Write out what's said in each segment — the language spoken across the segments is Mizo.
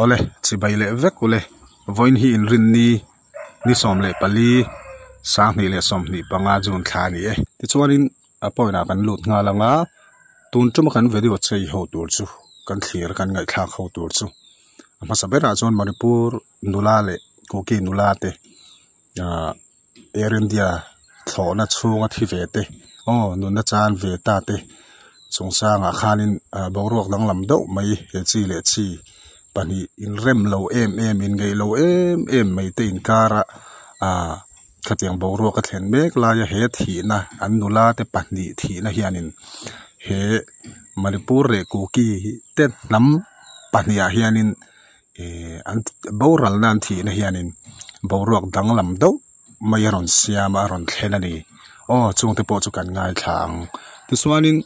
Awle, chibai leh vek ule. Vawiin hi inrinni ni 14, 2025 June thla a ni e. Tichuanin a point ah kan lut nghal ang a, tun tuma kan video chei ho tur chu, kan thlir kan ngaihthlak ho tur chu a hmasa berah chuan Manipur nula leh Kuki nula te ah Air India thlawhna chhunga thi ve te aw nunna chan ve ta te chungchangah khanin ah boruak danglam deuh mai he chi leh chi pahnih inrem lo em em inngeih lo em em mai te inkara ah khatiang boruak a thlen mek laia he thihna an nula te pahnih thihna hianin he Manipur leh Kuki te hnam pahnih ah hianin Ehh an boralna an thihna hianin boruak danglam deuh mai a rawn siam a a rawn thlen a ni. Aw chungte pawh chu kan ngaithla ang. Tichuanin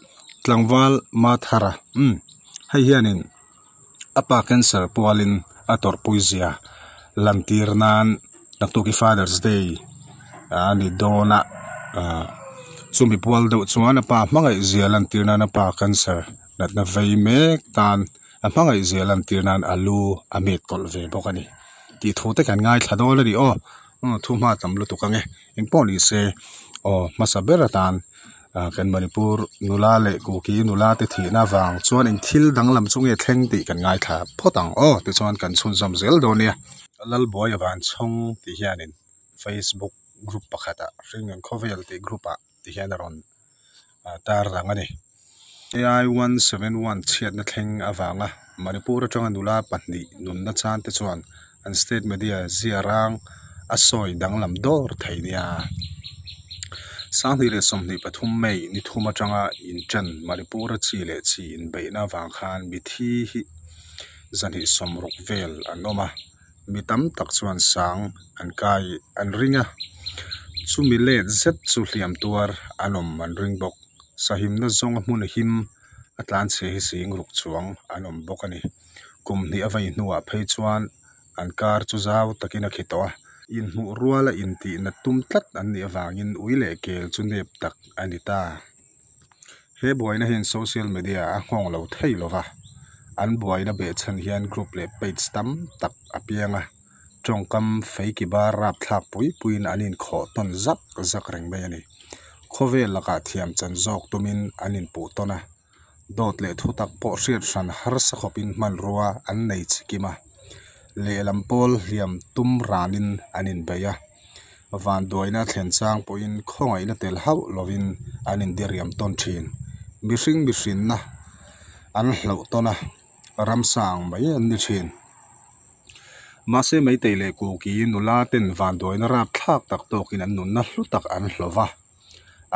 tlangval Mathara umm hei hianin a pa cancer pualin a tawrhpui zia lantir nan naktuk hi Father's Day a ni dawn a ah chumi pual deuh chuan a pa hmangaih zia lantir nan a pa cancer natna vei mek tan. A hmangaih zia lantir nan a lu a met kawlh ve bawk a ni tih thu te kan ngaithla dawn a ni aw thu hma tam lutuk ang e engpawh ni se aw hmasa ber atan ah kan Manipur nula leh Kuki nula te thihna avang chuan eng thil danglam chu nge thleng tih kan ngaithla phawt ang aw tichuan kan chhunzawm zel dawn nia. Lalbuai Vanchhawng tih hianin Facebook group pakhatah Hringnun Khawvel tih group ah ti hian a rawn tar lang a ni. AI 171 chhiatna thleng avanga Manipur atanga nula pahnih nunna chan te chuan an state media zia rang a sawi danglam dawr thei nia. 2023 May ni thum atanga inṭan Manipur a chi leh chi inbeihna avang khan mithi hi 260 vel an awm a. Mi tam tak chuan sang an kai an ring a, chumi let zet chu hliam tuar an awm an ring bawk. Sahimna zawnga hmun him a tlanchhe hi sing ruk chuang an awm bawk a ni. Kum hnih a vei hnuah phei chuan an kar chu zau takin a khi tawh a, inhmuh ruala intihna tum tlat an nih avangin ui leh kel chu nep tak a ni ta. He buaina hian social media a nghawng lo thei lo va, an buaina behchhan hian group leh page tam tak a piang a, tawngkam feiki bar rapthlak pui puiin an inkhawh tawn zak zak reng mai a ni. Khawvel lakah thiam chan zawk tumin an inpuh tawn a, dawt leh thutak pawh hriat hran harsa khawpin hmanrua an nei chikim a, lehlam pawl hliam tum ranin an inbei a. Vanduaina thlen chang pawhin khawngaihna tel hauh lovin an indiriam tawn thin. Mihring mihrinna an hlauh tawn a, ramsa ang mai an ni thin. Mahse Meitei leh Kuki nula ten vanduaina rapthlak tak tawkin an nunna hlu tak an hlauh va.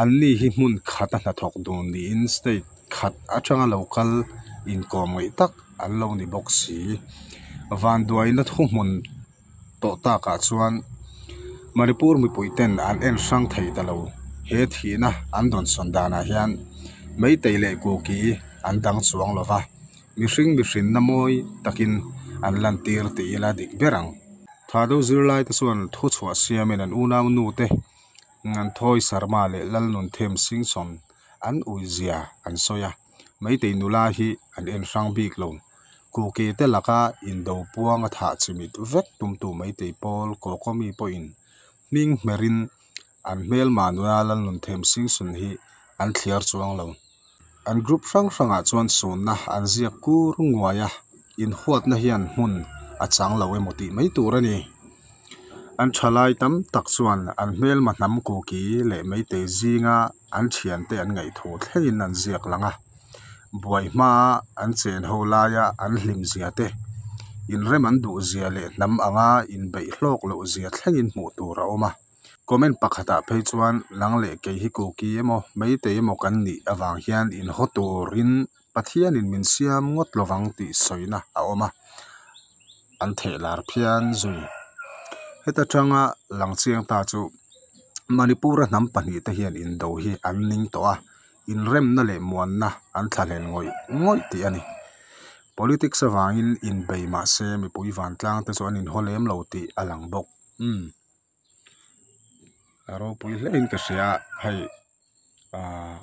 Anni hi hmun khat a hnathawk dun niin state khat atanga lo kal inkawm ngaih tak an lo ni bawk si. Vanduaina thuhmun tawh takah chuan Manipur mipui ten an en hrang thei ta lo. He thihna an dawnsawn danah hian Meitei leh Kuki an dang chuang lo va, mihring mihrinna mawi takin an lantir tih ila dik ber ang. Thado zirlaite chuan thuchhuah siamin an unau nute Nganthawi Sharma leh Lalnunthem Singson an uizia an sawi a, Meitei nula hi an en hrang bik lo. Kuki te laka indo puang a thah chimit vek tumtu Meitei pawl Kokomi pawhin hming hmerin an hmelma nula Lalnunthem Singson hi an thliar chuang lo. An group hrang hrangah chuan sunna an ziak kur nguai a, inhuatna hian hmun a chang lo emaw tih mai tur a ni. An thalai tam tak chuan an hmelma hnam kuki leh meitei zinga an thiante an ngaihthu thlengin an ziak lang a, buai hmaa an chen ho laia an hlim zia te, inrem an duh zia leh hnam anga inbeih hlawk loh zia thlengin hmuh tur a awm a. Comment pakhatah phei chuan nang leh kei hi Kuki emaw Meitei emaw kan nih avang hian inhaw turin Pathianin min siam ngawt lovang tih sawina a awm a, an theh lar phian zui. Heta tanga lang chiang ta chu Manipur-a hnam pahnih te hian indo hi an ning tawh a, inremna leh muanna an thlahlen ngawih ngawih tih a ni. Politics avangin inbei mahse mipui vantlang te chu an inhaw lem lo tih a lang bawk. Umm. A ropui hle in ka hria hei ahh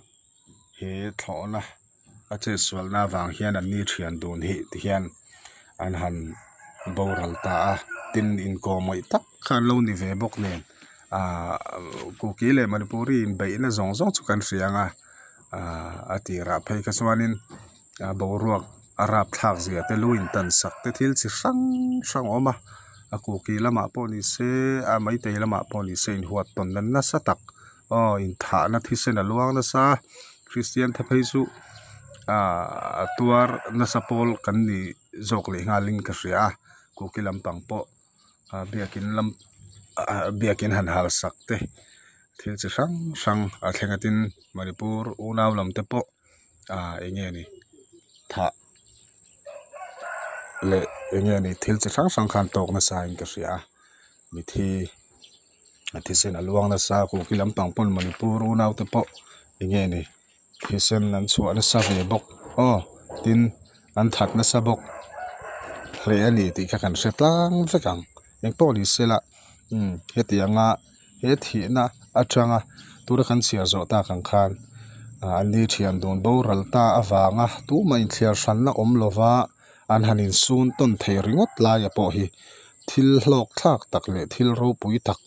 he thlawhna a chetsualna avang hian an ni thian dun hi ti hian an han Boral ta a, tin inkawmawih tak kha an lo ni ve bawk nen ahh Kuki leh Manipuri inbeihna zawng zawng chu kan hria ang a, ahh a tirah phei kha chuanin a boruak a rapthlak zia te lu in tan sak te thil chi hrang hrang a awm a, a Kuki lamah pawh ni se a Meitei lamah pawh ni se inhuat tawn na nasa tak aw inthahna thisen a luang nasa a Kristian te phei chu ahh a tuar nasa pawl kan ni. Zawk leh nghalin ka hria a kuki lampang pawh ah biakin lam ah biakin han hal sak te thil chi hrang hrang a thleng a tin manipur unau lam te pawh ah eng nge ni thah leh eng nge ni thil chi hrang hrang khan tawk nasa in ka hria a mithi a thisen a luang nasa a kuki lampang pawn manipur unau te pawh eng nge ni. Thisen an chhuah nasa ve bawk aw tin an that nasa bawk hle a ni tih kha kan hre tlang vek ang engpawh ni se la umm hetianga he thihna atanga tuna kan chhiar zawh tak ang khan ah an ni thian dun boral ta avanga tumah inthliar hranna awm lova an han insun tawn thei ringawt laia pawh hi thil hlawk thlak tak leh thil ropui tak.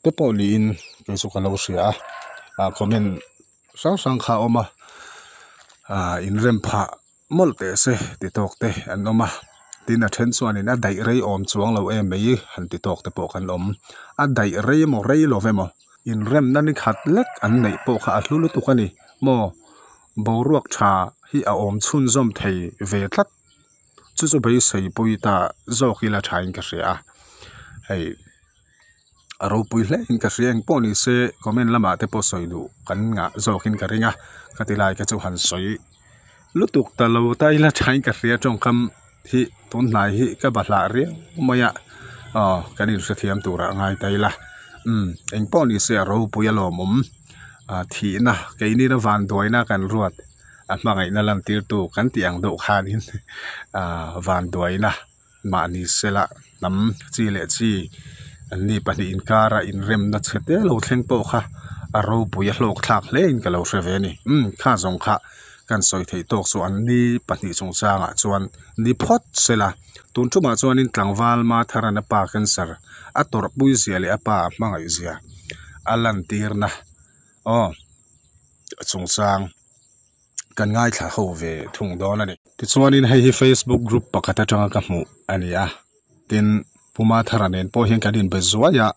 Te pawh niin kei chu ka lo hria a ah comment hrang hrang kha a awm a ah inrem phah mawlh teh se ti tawk te an awm a tin a then chuanin a daih rei awm chuang lo em mai han ti tawk te pawh kan awm a daih rei emaw rei lo emaw inremna ni khat lek an neih pawh kha a hlu lutuk a ni maw boruak tha hi a awm chhunzawm thei ve tlat chu chu beisei pui ta zawk ila thain ka hria a hei. A ropui hle in ka hria engpawh ni se comment lamah te pawh sawi duh kan ngah zawk in ka ring a ka ti lai kha chu han sawi lutuk ta lo ta ila thain ka hria tawngkam hi tun hnai hi ka bahlah riau mai a aw kan inhrethiam turah ngai ta ila umm engpawh ni se a ropui a lawmawm ah thihna keini na vanduaina kan ruat a hmangaihna lantirtu kan tih ang deuh khanin ah vanduaina. Mahni sela hnam chi leh chi an ni pahnih inkara inremna chhe te lo thleng pawh kha a ropui a hlawk thlak hle in ka lo hre ve a ni. Umm kha zawng kha kan sawi theih tawk chu an ni pahnih chungchangah chuan ni phawt sela tun tumah chuanin tlangval Matharan a pa cancer a tawrhpui zia leh a pa a hmangaih zia a lantirna aw chungchang. Kan ngaithla ho ve thung dawn a ni. Tichuanin hei hi Facebook group pakhat atanga ka hmuh a ni a, tin Pu Mathara nen pawh hian kan inbe zuai a,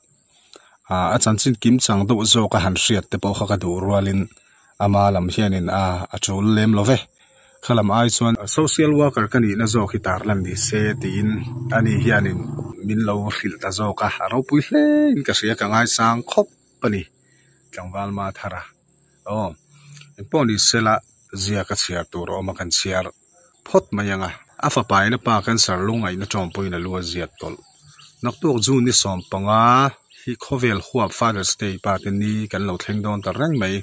ah a chanchin kim chang deuh zawk a han hriat te pawh kha ka duh rualin ama lam hianin a a tul lem lo ve. Kha lam ai chuan social worker ka nihna zawk hi tarlan ni se tiin ani hianin min lo hrilh ta zawk a, a ropui hle in ka hria ka ngaisang khawp a ni tlangval Mathara. Aw, engpawh ni sela zia ka chhiar tur a awm a kan chhiar phawt mai ang a. A fapain a pa cancer lungngaihna tawngpuiin a lu a ziat tawlh. Naktuk June ni 15 hi khawvel huap Father's Day pa te ni kan lo thleng dawn ta reng mai.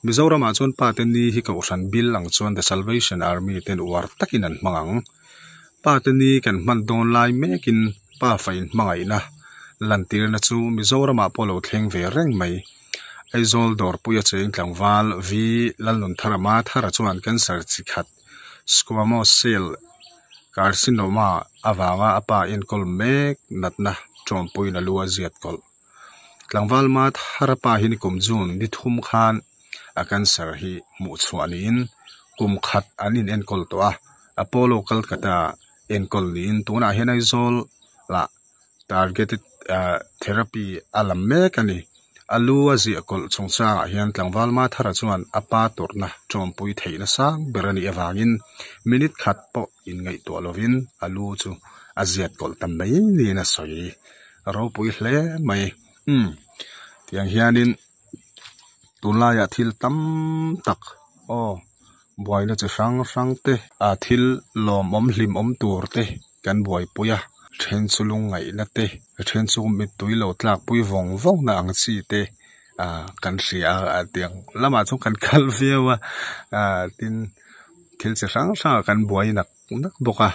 Mizoramah chuan pa te ni hi kohhran bil ang chuan The Salvation Army ten uar takin an hmang ang. Pa te ni kan hman dawn lai mekin pa fain hmangaihna lantirna chu Mizoramah pawh lo thleng ve reng mai. Aizawl dawrpuia cheng tlangval V Lalnunthara Mathara chuan cancer chi khat squamous cell carcinoma avanga a pa enkawl mek natna tawmpuiin a lu a ziat kawlh. Tlangval Mathara pa hi nikum June ni thum khan a cancer hi hmuh chhuah niin kum khat an in enkawl tawh a, Apollo Calcutta enkawl niin tunah hian Aizawl ah Targeted therapy a lam mek a ni. A lu a ziah kawlh chungchangah hian tlangval Mathara chuan a pa tawrhna tawmpui theihna sang ber a nih avangin minute khat pawh inngaihtuah lovin a lu chu a ziat kawlh ta mai niin a sawi. A ropui hle mai. Umm tiang hianin tunlaiah thil tam tak aw buaina chi hrang hrang te ah thil lawmawm hlimawm tur te kan buaipui a then chu lungngaihna te then chu mittui lo tlakpui vawng vawng na ang chi te ah kan hria a tiang lamah chuan kan kal viau a ah tin thil chi hrang hrang ah kan buai nak nak bawk a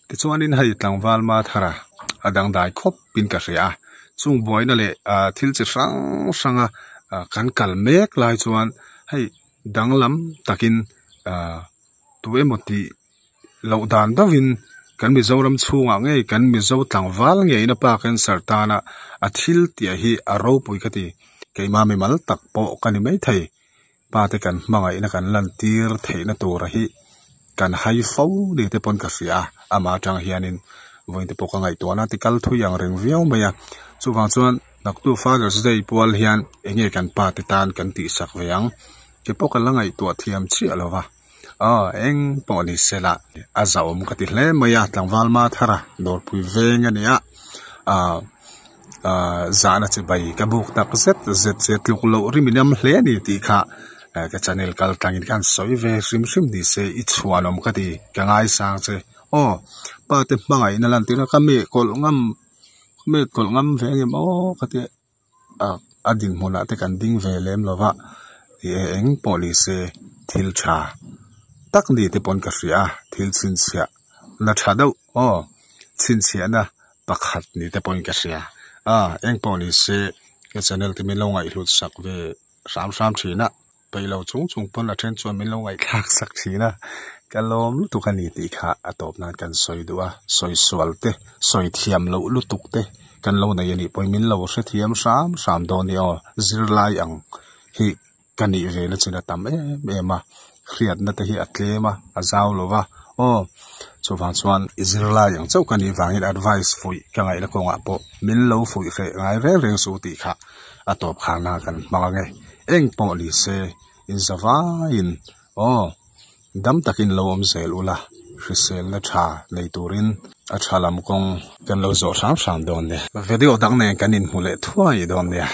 tichuanin hei tlangval Mathara a dangdai khawp in ka hria a chung buaina leh ah thil chi hrang hrang a ah kan kal mek lai chuan hei danglam takin ah tu emaw tih loh dan deuhin. Kan Mizoram chhungah ngei kan Mizo tlangval ngeiin a pa cancer tana a thil tih hi a ropui ka ti. Keimah mimal tak pawh ka ni maithei. Pa te kan hmangaihna kan lantir theihna tura hi kan hai fo ni te pawn ka hria a, amah atang hianin vawiin te pawh ka ngaihtuahna ti kal thui ang reng viau mai a. Chuvang chuan naktu Father's Day pual hian enge kan pa te tan kan tihsak ve ang te pawh ka la ngaihtuah thiam chiah lo va. Aw eng pawh ni se la a zahawm ka ti hle mai a tlangval ma thar a dawrpui veng a ni a ah ah zahna chi bai ka buk tak zet zet che tluk loh rim in am hle a ni tih kha ka channel kal tlangin khan sawi ve hrim hrim ni se i chhuanawm ka ti ka ngaisang che aw pa te hmangaihna lan tir a ka mi kawlh ngam ka mi kawlh ngam ve ang em aw ka ti a a dinhmunah te kan ding ve lem lo va ih eng pawh ni se thil tha tak ni te pawn ka hria a thil chhinchhiah na tha deuh aw chhinchhiahna pakhat ni te pawhin ka hria a eng pawh ni se ka channel te min lo ngaihhlut sak ve hram hram thin a. Peih lo chung chung pawn a then chuan min lo ngaihthlak sak thin a, ka lawm lutuk a ni tih kha a tawp nan kan sawi duh a, sawi sual te, sawi thiam loh lutuk te kan lo nei a nih pawhin min lo hrethiam hram hram dawn nia aw, zirlai ang hi ka nih ve na chin a tam em em a, hriatna te hi a tlem a, a zau lo va, aw chuvang chuan i zirlai ang chauh ka nih vangin advice fuih ka ngaihna kawngah pawh min lo fuih hreh ngai reng reng suh tih kha a tawp kharna kan hmang ang e. Eng pawh ni se inzavaiin aw dam takin lo awm zel ula, hriselna tha nei turin a tha lam kawng kan lo zawh hram hram dawn nia. Video dang nen kan inhmu leh thuai dawn nia.